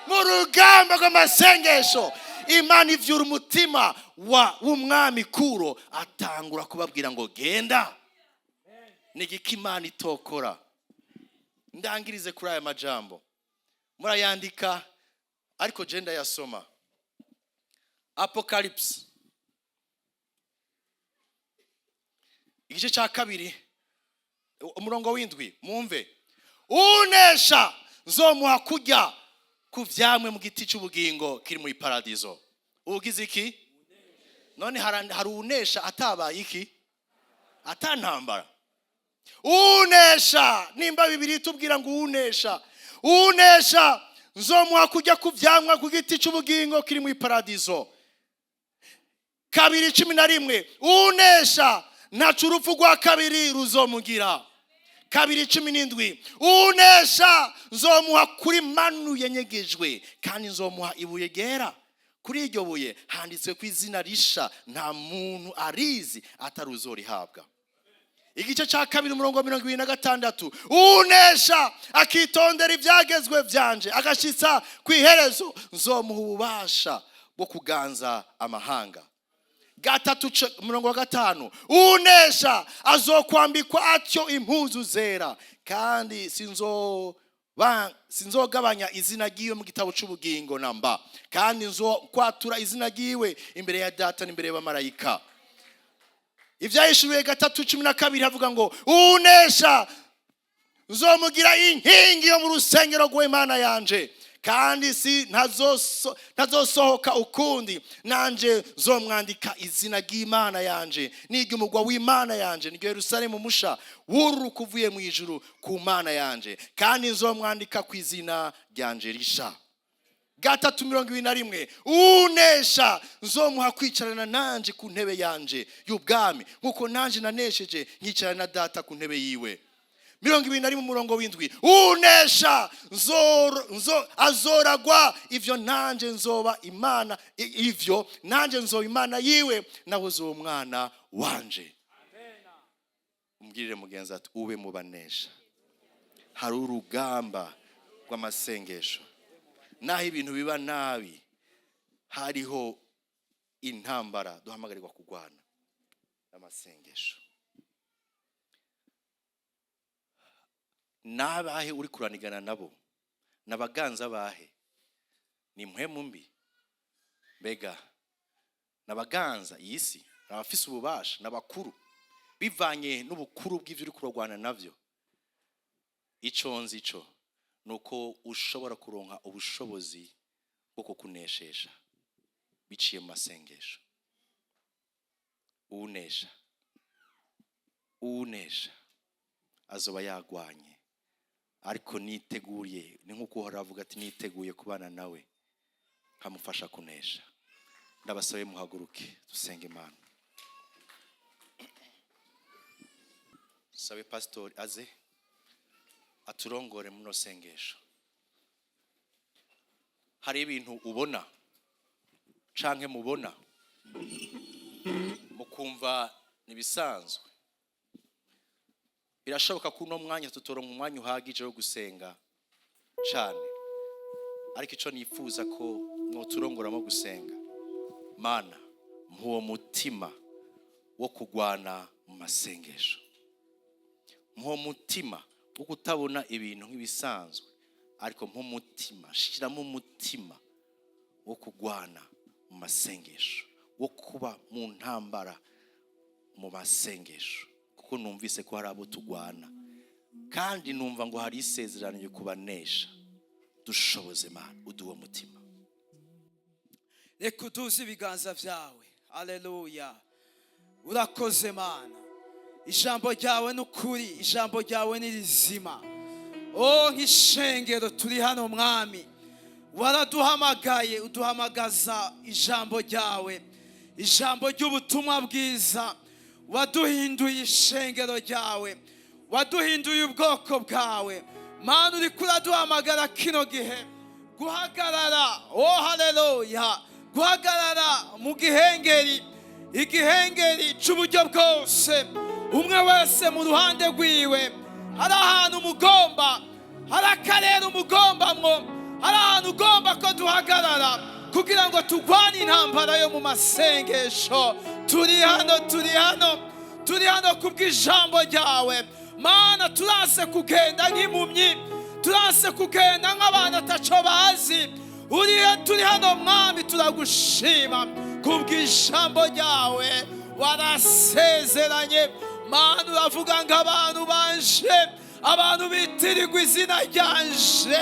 A: mu rugamba rw'amasengesho. Imana ivyura umutima wa w'umwami Kuro, atangura kubabwira ngo: "Genda." Ni igiki Imana itokora? Ndangirize kuri aya majambo, murayandika ariko je ndayasoma. Apocalypse igice cya kabiri, umurongo w'indwi, mumve: "Unesha nzomuha kurya Ku vyamwe mu giti cy'ubugingo kiri muri paradizo. Ugize iki none? Hari unesha atabaye iki? Atantambara. Unesha, nimba Bibiri itubwira ngo unesha, unesha nzomuha kujya ku vyamwa ku giti cy'ubugingo kiri muri paradizo. 2:11, unesha ntaco urupfu rwa kabiri ruzomugira. 2:17, unesha nzomuha kuri manu yenyegejwe, kandi nzomuha ibuye ryera. Kuri iryo buye handitswe ku izina risha nta muntu arizi atari uzorihabwa. Igice cya kabiri, umurongo wa 26, unesha akitondera ibyagezwe byanje agashyitsa ku iherezo, nzomuha ububasha bwo kuganza amahanga. 3, umurongo wa 5, unesha azokwambikwa atyo impuzu zera, kandi sinzogabanya izina ry'iwe mu gitabo cy'ubugingo namba, kandi nzokwatura izina ry'iwe imbere ya Data n'imbere y'abamarayika. Ibyahishuriwe 3:12 havuga ngo unesha nzomugira inkingi yo mu rusengero rw'Imana yanje, kandi si ntazosohoka ukundi. Nanje nzomwandika izina ry'Imana yanje n'iry'umugwa w'Imana yanje, niryo Yerusalemu musha wururuka uvuye mu ijuru ku Mana yanje, kandi nzomwandika ku izina ryanje risha. 3:21, unesha nzomuha kwicarana nanje ku ntebe yanje y'ubwami, nkuko nanje nanesheje nkicarana na Data ku ntebe yiwe. 21, umurongo w'indwi, unesha azoragwa ivyo, nanje nzoba Imana ivyo nanje nzoba Imana yiwe, nawe uzoba umwana wanje. Umbwirire mugenzi ati: "Ube mu banesha." Hari urugamba rw'amasengesho. Naho ibintu biba nabi, hariho intambara duhamagarirwa kurwana n'amasengesho. N'abahe uri kuranigana nabo? N'abaganza bahe? Ni impwemu mbi? Mbega n'abaganza iyi si? N'abafise ububasha? N'abakuru? Bivanye n'ubukuru bw'ibyo uri kurarwana navyo, ico nzi co ni uko ushobora kuronka ubushobozi bwo kukuneshesha biciye mu masengesho. Unesha, unesha azoba yagwanye, ariko niteguriye, ni nk'uko Uhoraho avuga ati: "Niteguye kubana nawe nkamufasha kunesha." Ndabasabe muhaguruke dusenge Imana. Sabe pasitori aze aturongore muno sengesho. Hari ibintu ubona canke mubona mukumva nibisanzwe. Birashoboka ko uno mwanya tutoronka umwanya uhagije wo gusenga cane, ariko ico nifuza ko mwoturongoramo gusenga: Mana, mpuwo mutima wo kugwana mu masengesho, mpuwo mutima wo kutabona ibintu nk'ibisanzwe, ariko mp'umutima, shiramo umutima wo kugwana mu masengesho, wo kuba mu ntambara mu masengesho, kuko numvise ko hari abo tugwana, kandi numva ngo hari isezerano ryo kubanesha. Dushoboze Mana, uduhe umutima.
B: Reka uduze ibiganza byawe. Aleluya, urakoze Mana. Ijambo ryawe ni ukuri, ijambo ryawe ni rizima. O nk'ishengero turi hano, Mwami, waraduhamagaye, uduhamagaza ijambo ryawe, ijambo ry'ubutumwa bwiza. Waduhinduye ishengero ryawe, waduhinduye ubwoko bwawe. Mana, uriko uraduhamagara kino gihe guhagarara, oh haleluya, guhagarara mu gihengeri, igihengeri c'uburyo bwose, umwe wese mu ruhande rwiwe. Hari ahantu umugomba, hari akarere umugombamwo, hari ahantu ugomba ko duhagarara kugira ngo turwane intambara yo mu masengesho. Turi hano, turi hano, turi hano kubw'ijambo ryawe Mana. Turase kugenda nk'impumyi, turase kugenda nk'abantu ataco bazi. Urihe? Turi hano Mwami, turagushima kubw'ijambo ryawe. Warasezeranye Mana, uravuga ngo abantu banje, abantu bitirirwa izina ryanje.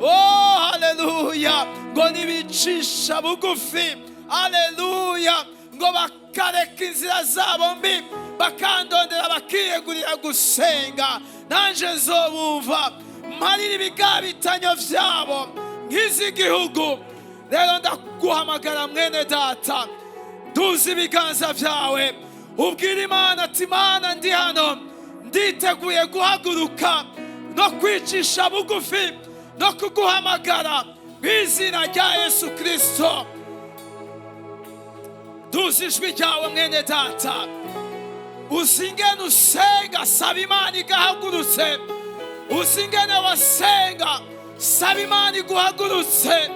B: Oh, haleluya! Ngo nibicisha bugufi, haleluya, ngo bakareka inzira zabo mbi, bakandondera, bakiyegurira gusenga, nanje nzobumva, mparire ibigabitanyo vyabo, nk'iz'igihugu. Rero ndaguhamagara, mwene data, duza ibiganza byawe, ubwira Imana ati: "Imana, ndi hano, nditeguye guhaguruka no kwicisha bugufi no kuguhamagara mu izina rya Yesu Kirisito." Duza ijwi ryawe, mwene data. Uzi ingene usenga, saba Imana igahagurutse. Uzi ingene wasenga, saba Imana iguhagurutse.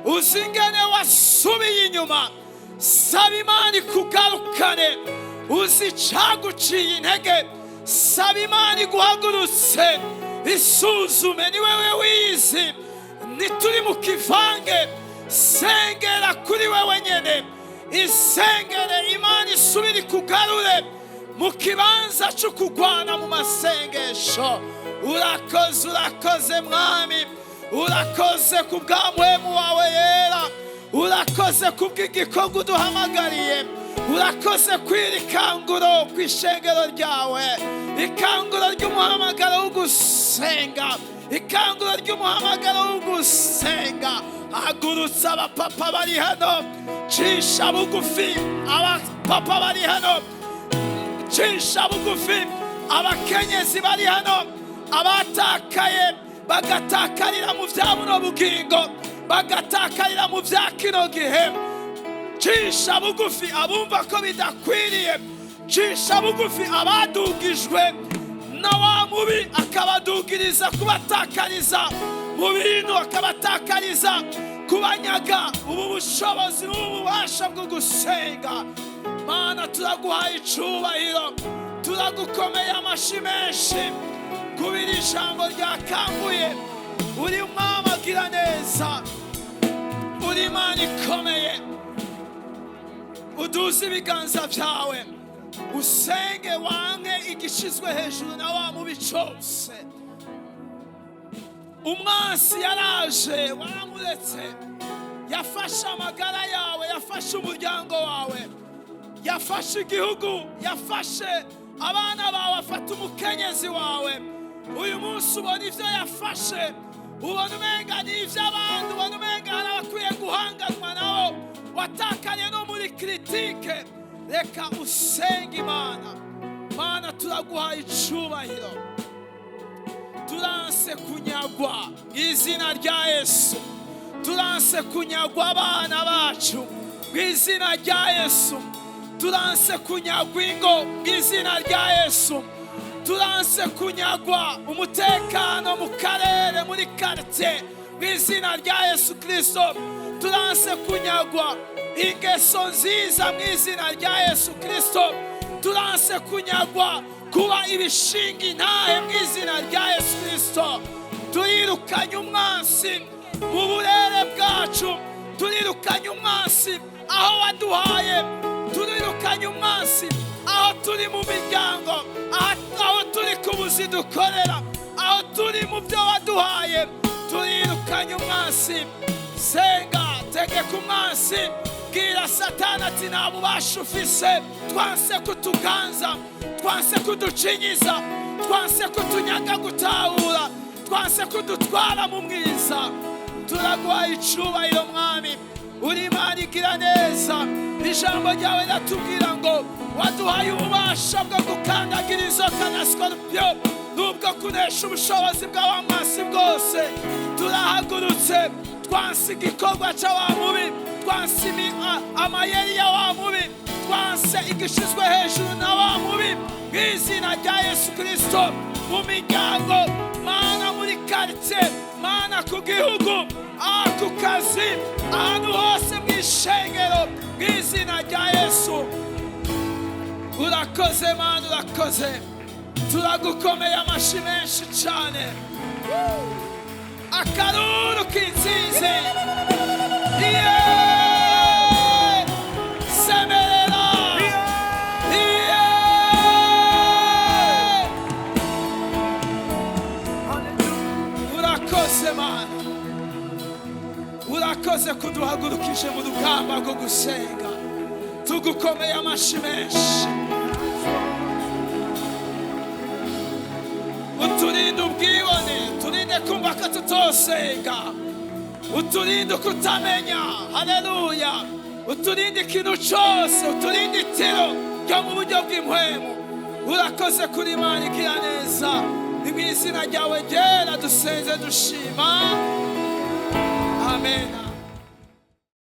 B: Uzi ingene wasubiye inyuma, saba Imana ikugarukane. Uzi icaguciye intege, saba Imana iguhagurutse. Isuzume, ni wewe wizi, ntituri mu kivange. Sengera kuri wewe nyene, isengere Imana isubire ikugarure mu kibanza cyo kugwana mu masengesho. Urakoze, urakoze Mwami, urakoze ku bwa Mpwemu wawe yera, urakoze ku bw'igikorwa uduhamagariye, urakoze kw'iri kanguro ku ishengero ryawe, ikanguro ry'umuhamagaro wo gusenga, ikanguro ry'umuhamagaro wo gusenga. Hagurutsa abapapa bari hano, cisha bugufi abapapa bari hano, cisha bugufi abakenyezi bari hano, abatakaye bagatakarira mu bya buno bugingo, bagatakarira mu bya kino gihe. Cisha bugufi abumva ko bidakwiriye, cisha bugufi abadugijwe na wa mubi, akabadugiriza kubatakariza mu bintu, akabatakariza kubanyaga ubu bushobozi n'ubu bubasha bwo gusenga. Mana, turaguhaye icubahiro, turagukomeye amashi menshi kubira ijambo ryakanguye. Uri Umwami agira neza, uri Imana ikomeye. Uduze ibiganza byawe, usenge, wanke igishizwe hejuru na wa mubi cose. Umwansi yaraje, waramuretse, yafashe amagara yawe, yafashe umuryango wawe, yafashe igihugu, yafashe abana bawe, afata umukenyezi wawe. Uyu munsi ubona ibyo yafashe, ubona umenga ni iby'abandi, ubona umenga hari abakwiye guhanganwa nabo, watakanye no muri critique. Reka usenge Imana. Mana, turaguhaye icubahiro. Turanse kunyagwa mu izina rya Yesu. Turanse kunyagwa abana bacu mu izina rya Yesu. Turanse kunyagwa ingo mu izina rya Yesu. Turanse kunyagwa umutekano mu karere, muri quartier, mu izina rya Yesu Kirisito. Turanse kunyagwa ingeso nziza mu izina rya Yesu Kirisito. Turanse kunyagwa kuba ibishinga intahe mu izina rya Yesu Kirisito. Turirukanye umwansi mu burere bwacu, turirukanye umwansi aho waduhaye, turirukanye umwansi aho turi mu miryango, aho turi ku buzi dukorera, aho turi mu byo waduhaye. Turirukanye umwansi. Senga, tegeka umwansi, bwira Satani ati: "Nta bubasha ufise." Twanse kutuganza, twanse kuducinyiza, twanse kutunyaga gutahura, twanse kudutwara mu mwiza. Turaguhaye icubahiro, Mwami, uri Imana igira neza. Ijambo ryawe riratubwira ngo waduhaye ububasha bwo gukandagira inzoka na sikorupiyo n'ubwo kunesha ubushobozi bwa wa mwasi bwose. Turahagurutse, twanse igikorwa cya wa mubi, twanse amayeri ya wa mubi, twanse igishizwe hejuru na wa mubi mu izina rya Yesu Kirisito, mu miryango, Mana, muri quartier, Mana, ku gihugu, aha ku kazi, ahantu hose mu ishengero, mu izina rya Yesu. Urakoze Mana, urakoze. Turagukomeye amashi menshi cyane, akaruru k'intsinzi. Yeah! Semerera. Yeah! Urakoze Mana. Urakoze kuduhagurukije mu rugamba rwo gusenga. Tugukomeye amashi menshi. Uturinde ubwibone, uturinde kumva ko tutosenga, uturinde kutamenya. Haleluya. Uturinde ikintu cyose, uturinde itiro ryo mu buryo bw'impwemu. Urakoze kuri Imana igira neza. Ni mu izina ryawe ryera dusenze dushima. Amen.